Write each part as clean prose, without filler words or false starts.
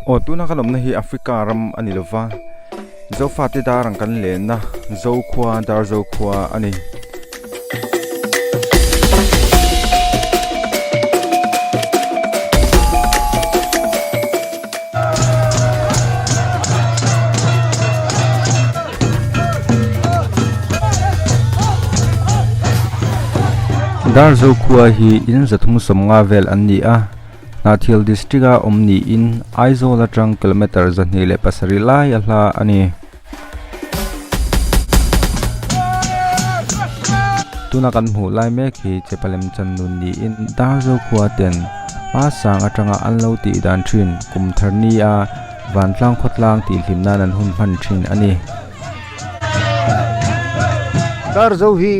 Aw tuna ka lawmna hi Africa ram a ni lova, Zofate dar ang kan lenna Zokhua Darzo khua a ni. Darzo khua hi in 350 vel an ni a, Hnahthial District a awm niin Aizawl atang kilometre 207 lai a hla a ni. Tuna kan hmuh lai mek hi Chepalem Chan nun niin Darzo khua ten hmasang atanga an lo tih dan thin kum thar ni a vantlang khawtlang tih hlim nan an hun hman thin a ni. Darzo hi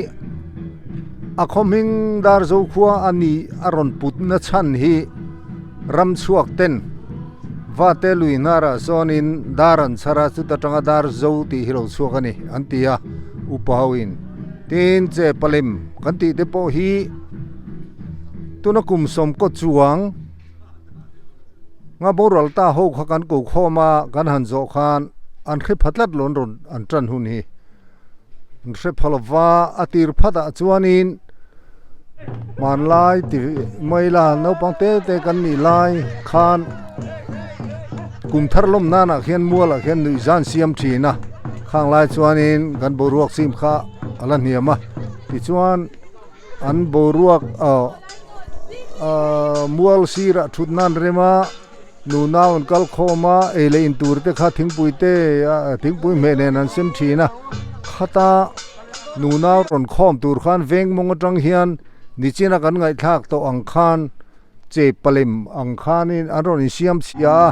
a khawhming Darzo khua a ni a rawn put na chhan hi ram chhuak ten Vate lui hnarah sawnin dar an chhar a, chuta tanga dar zo tih hi lo chhuak a ni an ti a, upa hoin tin che palem kan tih te pawh hi tuna kum sawm kaw chuang nga boral ta ho kha kan ko khawm a, kan han zawh khan an hre pha tlat lo an rawn an tan hun hi. An hre pha lova a tir phatah chuanin hmanlai ti mai la naupang te te kan nih lai khan kum thar lawm nanah khian mualah khian nuih zan siam thin a khang lai chuanin kan boruak chim kha a la hniam a tichuan an boruak ah ah mual sirah thut nan rem a. Nunau an kal khawm a, ei leh in tur te kha thingpui te thingpui hmeh nen an sem thin a, khata nunau rawn khawm tur khan veng mawng atang hian nichina kan ngaihthlak tawh ang khan che palem ang khanin an rawn insiam chhia a,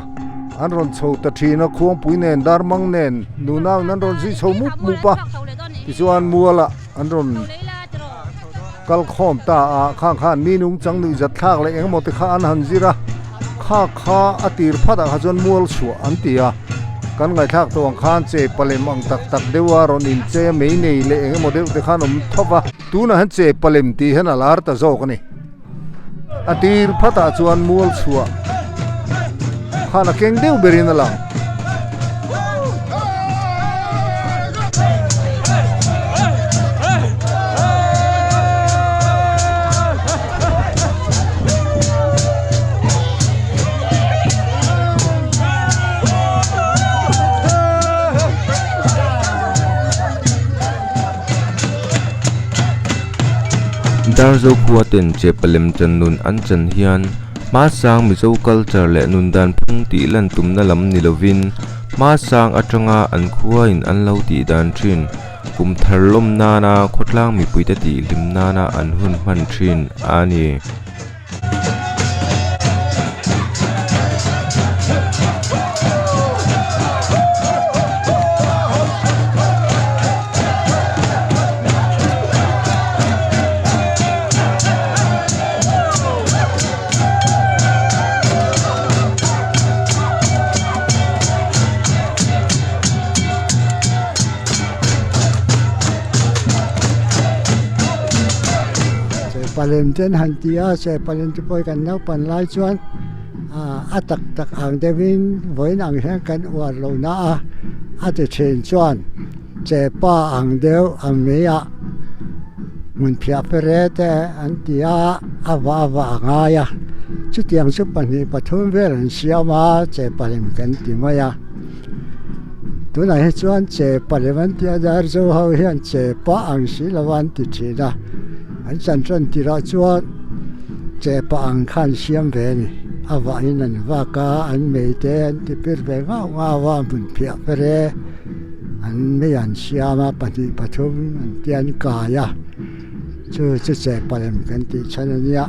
an rawn chho ta thin a, khuangpui nen darmang nen nunau in an rawn zui chho mup mup a, tichuan mualah an rawn kal khawm ta a, khang khan mi nungchang nuihzat thlak leh engemaw te kha an han zir a. Kha kha a tir phat ah kha chuan mual chhuah an ti a, kan ngaihthlak tawh ang khan che palem ang tak tak deuh a rawn in che mei nei leh eng emaw deuh te khan awm tho va, tunah hian che palem tih hian a lar ta zawk a ni. A tir phat ah chuan mual chhuah khan a keng deuh berin a lang. Darzo khua ten Chepalem chan nun an chan hian hmasang Mizo culture leh nun dan phung tih lan tumna lam ni lovin hmasang atanga an khuain an lo tih dan thin. Kum thar lawm nana khawtlang mipuite tih hlim nana an hun hman thin a ni. Palem ten han ti a che palem te pawh hi kan naupan lai chuan a tak tak ang deuhin vawiin ang hian kan uar lo na a a ti thin chuan che pa ang deuh ang mai ah hmun phiah pere te an ti a a vah a vah a ngai a chutiang chu pahnih pathum vel an siam a che palem kan ti mai a. Tunah hi chuan che palem an tih a Darzo ho hian che pah ang si lo an ti thin a, an chan tan tirah chuan che pah ang kha an siam ve a ni. A vahin an vak a, an mei te an ti pir ve ngau ngau a, hmun phiah ber e, an mei an siam a, pahnih pathum an tia an kai a. Chu chu che palem kan tih chhan a nia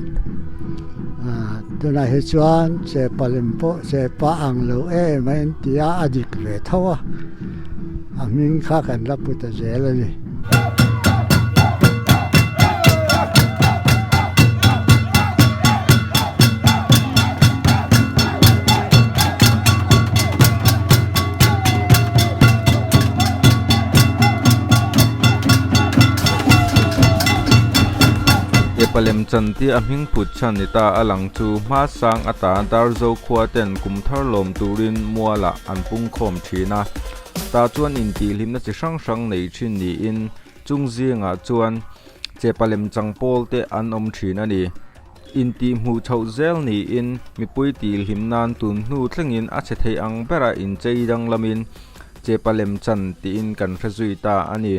tunah hi chuan che palem pawh che pa ang lo em a in ti a a dik ve tho a a hming kha kan la pu ta zel a ni. Chepa lemchan tia a hming phut chhan ni ta a lang chu hmasang ata Darzo khua ten kum thar lawm turin mualah an pungkhawm thin a. Tah chuan intihhlimna chi hrang hrang nei thin niin chung zingah chuan chepa lemchang pawl te an awm thin a ni. Intihhmuh chhoh zel niin mipui tihhlim nan tun hnu thlengin a chhe thei ang bera inchei danglamin chepa lemchan tiin kan hre zui ta a ni.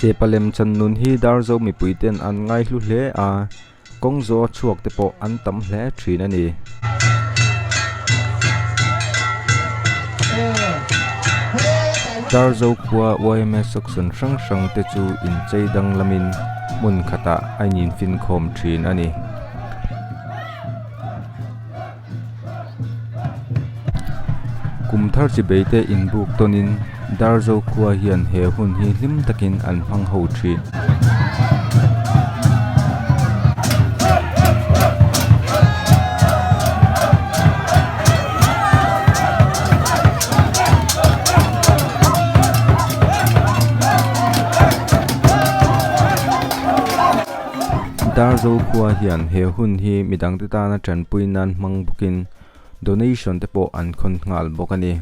Chepa lemchan nun hi Darzo mipui ten an ngaihlu hle a, kawng zawh a chhuak te pawh an tam hle thin a ni. Darzo khua yma section hrang hrang te chu inchei danglamin hmun khatah a ininfinkhawm thin a ni. Kum thar chi bei te inbuk tawnin Darzo khua hian he hun hi hlim takin an hmang ho thin. Darzo khua hian he hun hi midangte tana tanpui nan hmang bawkin donation te pawh an khawn nghal bawk a ni.